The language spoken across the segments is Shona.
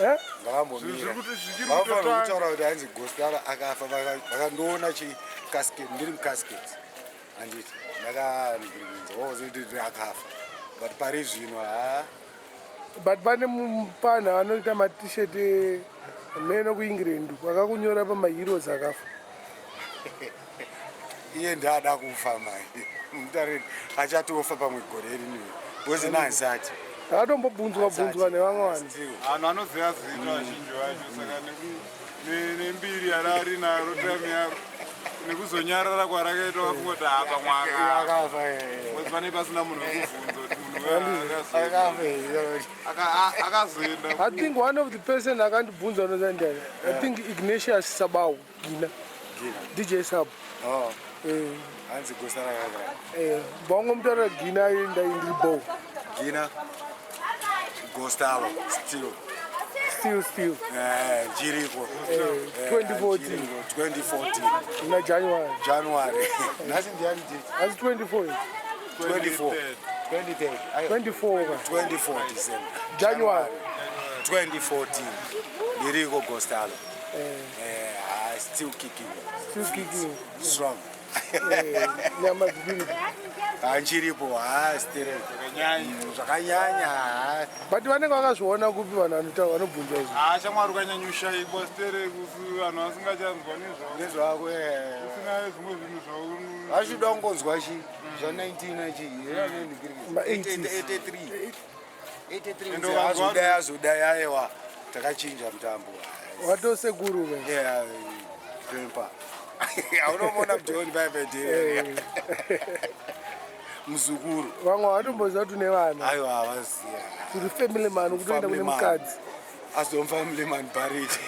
Eh? Ngavambomira. Zvichiri Vanofanira kutotanga. kutaura kuti hanzi Gostara akafa vakandiona chicasket ndiri mucasket. Handiti ndakandirinza wozoti akafa. But pari zvino ha But pane mupana anoita matishet meno kuEngland vakakunyora pamaheroes akafa. Iye ndaada kufa mai. Mutare achatofa pamwe gore rinoi. Because nansati. Akatombobvunzwa bvunzwa nevamwe vanhu. Vanhu vanoziva zita vazhinji vacho, saka nembiri yarari naro time yaro nekuzonyarara kwarakaita vafunga kuti apa mwaka Akafa. Because pane pasina munhu wekubvunza kuti munhu uyu Akafa. Eh. Akazoenda. I think one of the person akandibvunza unoziva ndiani? I think Ignatius Sabau Gina. Gina. DJ Sab. Oh, Eh, hanzi Gostara akafa. Eh, vangomutaurira Gina ndiri bow. Gina. Gostalo still. Still still. Eh, chiriko. Eh, 2014. 2014. Na January. January. Nhasi ndiani date? Asi 24. 24. 23. Ayo, 24 ka. 24 December. January. 2014. Ndiriko Gostalo. Eh, Eh, ah, still kicking. Still kicking. Strong. Eh, nyama dziri. Hanchiripo, ha, still. Zvakanyanya. Zvakanyanya. Ha. But vanenge vakazviona kupi vanhu vanotaura vanobvunza izvi? Ha, shamwari, ukanyanyoshaikwa sterekusi vanhu vasingachanzwa nezvavo. Nezvako eh. Usina zvimwe zvinhu zvau. Vachida kungonzwa chi zva 19 chi. Ma 80s. 83. 83. Ende ukanzwa- Azodai azodai aiwa. Takachinja mutambo. Watosekuru ke. Yeah, grandpa. Aunomona mudhoni paipedhere. Muzukuru. Vamwe vatomboziva kuti une vana. Aiwa, havaziya. Tiri family man kutoenda Family kune man. mukadzi. Azomfamily man parade.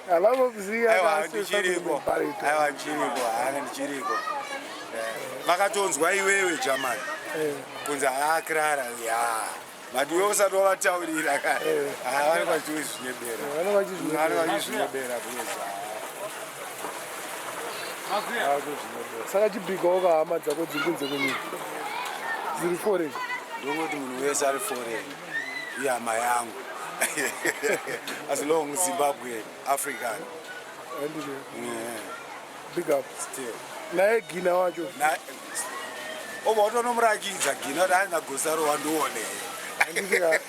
Havamboziva. Aiwa, ndichiriko. Aiwa, ndichiriko. Hana ndichiriko. Eh, vakatonzwa iwewe jamani. Kunzi haakirara ya. But iwe usati wavataurira ka. Ah, vanenge vachizvinyebera. Vanenge vachizvinyebera. Vanenge vachizvinyebera because Saka chibhikawo kahama dzako dziri kunze kwenyika dziri foreign. Ndongoti munhu wese ari foreign ihama yangu as long Zimbabwe, African. Handiti? Yeah, Big up. Still. Naye Gina wacho. Obva watonomurakidza Gina kuti aina Gosaro wandione. Handiti ka?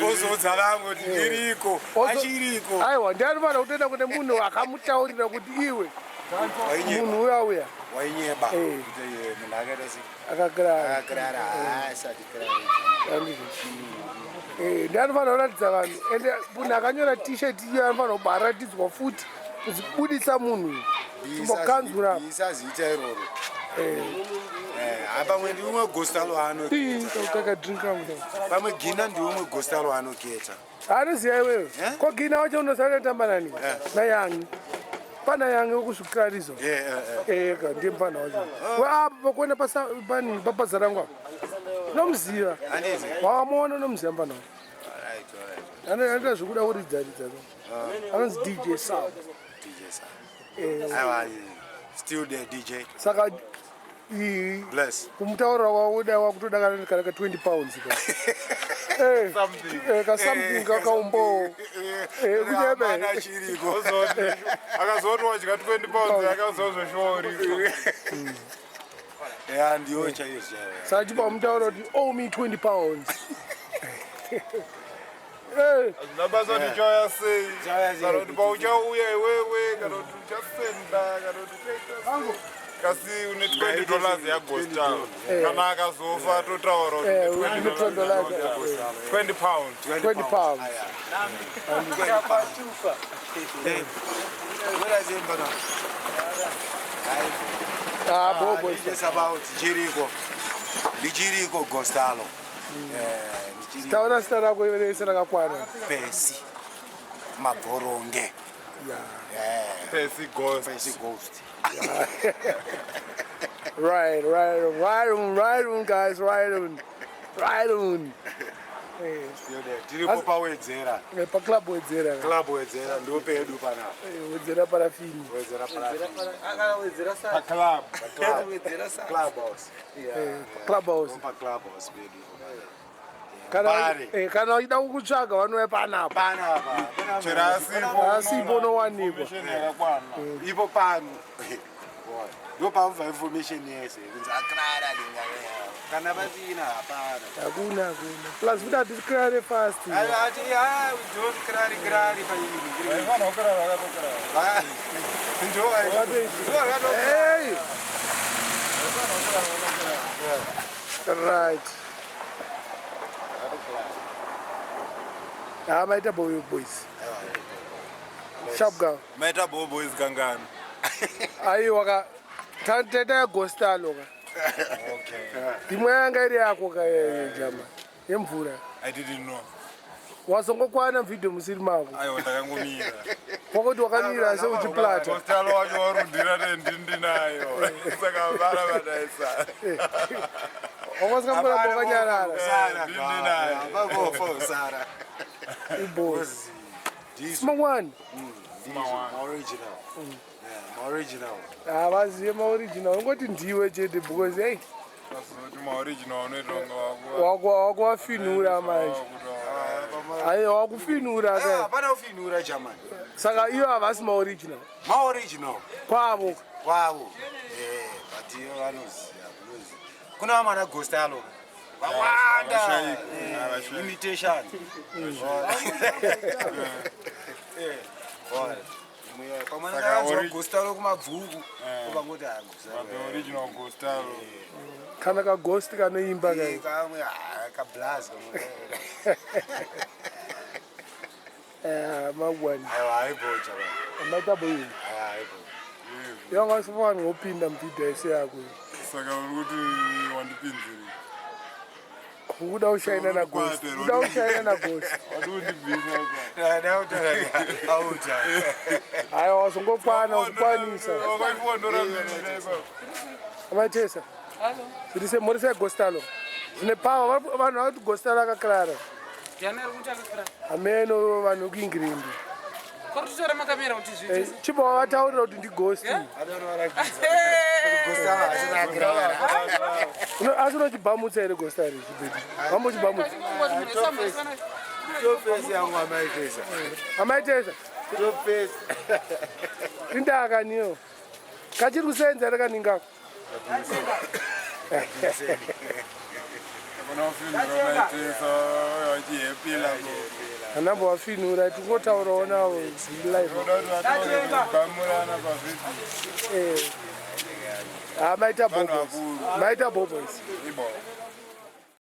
Ozoudza vamwe kuti ndiriko, achiriko. Aiwa, ndianofanira kutoenda kune munhu akamutaurira kuti iwe munhu uya uya. Wainyeba Eh. kuti munhu akaita sei? Akakirara. Akakirara, asati kirara. Handiti? Eh, ndianofanira kuratidza vanhu, ende munhu akanyora T-shirt iyo anofanira kubaratidzwa futi kuzibudisa munhu uyu timbokanzura. Isa zita iroro. Eh, pamwe ndiumwe Gostalo anoketa. Kakadrink kangu. Pamwe Gina ndiumwe Gostalo anoketa. Anoziva iwewe. Eh? Ko Gina wacho unosara tamba nani? Eh. Nayangi, pana Yangi wekusvikirarizo. Eh. Eka ndiye mufana wacho apa pakuenda pani papazarangu apa unomuziva. Handiti? Wakamuona unomuziva mufana wacho. Alright, alright. Anoita zvekuda kuridza ridza. Anonzi DJ Sab. DJ Sam. Eh, Aiwa, still there, DJ. Saka Bless. kumutaurira kwakuda wakutoda kana ka £20 ka. Eh, Something. eh, ka something kakaumbowo. Eh, kunyebe. Hapana chiriko. Akazoti wadya £20 akazozveshooriko. Ya, ndiyo chaiyo chaiyo. Saka chipa mutaura kuti owe me £20. Eh, Hazvina basa kuti uchauya sei, Uchauya sei. kana kuti pauchauya iwewe, kana kuti uchasenda, kana kuti uchaita sei, kasi une $20 yaGostal. Kana akazofa totaura kuti Eh, une une $20. $20. £20. £20. Aya. Where is him, bana? Ah, bo bo. Just about ndichiriko. Ndichiriko Gostalo. Eh, ndichiriko. Taura zita rako rese rakakwana. Pesi. Maboronge. Yeah. Eh, Pesi Ghost. Pesi Ghost. Right on, right on, guys, right on. Right on. Eh, Still there. Tiripo pawedzera. Eh, paclub Wedzera. Club Wedzera ndo pedu panapa. Eh, Wedzera Parafini. Wedzera Parafini. Paclub. Club house. Eh, club house. Pa club house pedu. Kana Mbare. kana uchida kukutsvaga vanouya panapa. Panapa. Chero asipo. Asipo unowanikwa. Information yakakwana. Ipo pano. Ndo pamubva information yese kunzi akrara lingana. Kana vasina hapana. Hakuna hakuna. Plus futi hatisikrare fast. Ati ah we don't krari krari pa ini. Vaifanira kukrara vakatokrara. Ndo Vakatoita. Hey! Right. Ha maita boy boys. Sharp girl. Maita bo boys kangani. Aiwa ka taita yagostalo ka. Okay. Imwe yanga iri yako ka jama. Yemvura. I didn't know. Wazongokwana video musiri mako. Aiwa ndakangomira. Wakuti wakamira seuchiplata. Gostalo wacho warundira nendindinayo. Saka vara vadaisa. Wakasikamboramba wakanyarara. Ndinayo. Sara. Iboys. Ndizo. Mangwani. Original. Yeah, original. Havazive maoriginal. Ungoti ndiwe chete because hey Kuti maoriginal anoita kunge waku. wakuwafinura manje. Aiwa wakufinura ka. Hapana kufinura jamani. Saka iyo havasi maoriginal. Maoriginal. Kwavo. Kwavo. Eh, but iyo vanoziva, vanoziva. Kuna vamwe ana Gostalo. Vawanda. Havashaiki, havashaiki. Imitation. Eh, alright. Pamwe Saka anonzwa Gostalo kumabvuku. Eh. Obangoti ah But Gostalo. the original Gostalo. Kana kaghost kanoimba Eh, ka. kamwe ah kablazi kamwe. Eh, mangwani. Aiwa haibo jamani. Maita boy. Aiwa haibo. Yanga usifana ngopinda mvideo yese yako. Saka uri kuti wandipinziri. Kuda ushaina na ghost. Kuda ushaina na ghost. Wadi kundibvisa apa. Ndauta auta. Aiwa wazongokwana ukukwanisa. Wakaifondoramira ipapo. Amaitesa. Zviri semhuri segostalo. Zvine power vanhu vakuti gostalo akakrara. Ndiani ari kuti akakrara? Hameno vanhu vekuingirindi. Kuri kutora makamera kuti zviite. Chibva wavataurira kuti ndighost. Asi unochibhamutsa here ghost ari chibhedi? Vambochibhamutsa. Tofesi yangu amaitesa. Amaitesa. Tofesi. Indakaniyo. Kachiri kusenza here kaningako? Kuna kufinura maitesa wachihepila. Hanambo wafinura tingotaurawo navo live. Unoda kuti vataure kubhamurana pavhidhiyo. Eh. Ah, maita Vanhu boboys. vakuru. Maita boboys. Ibo.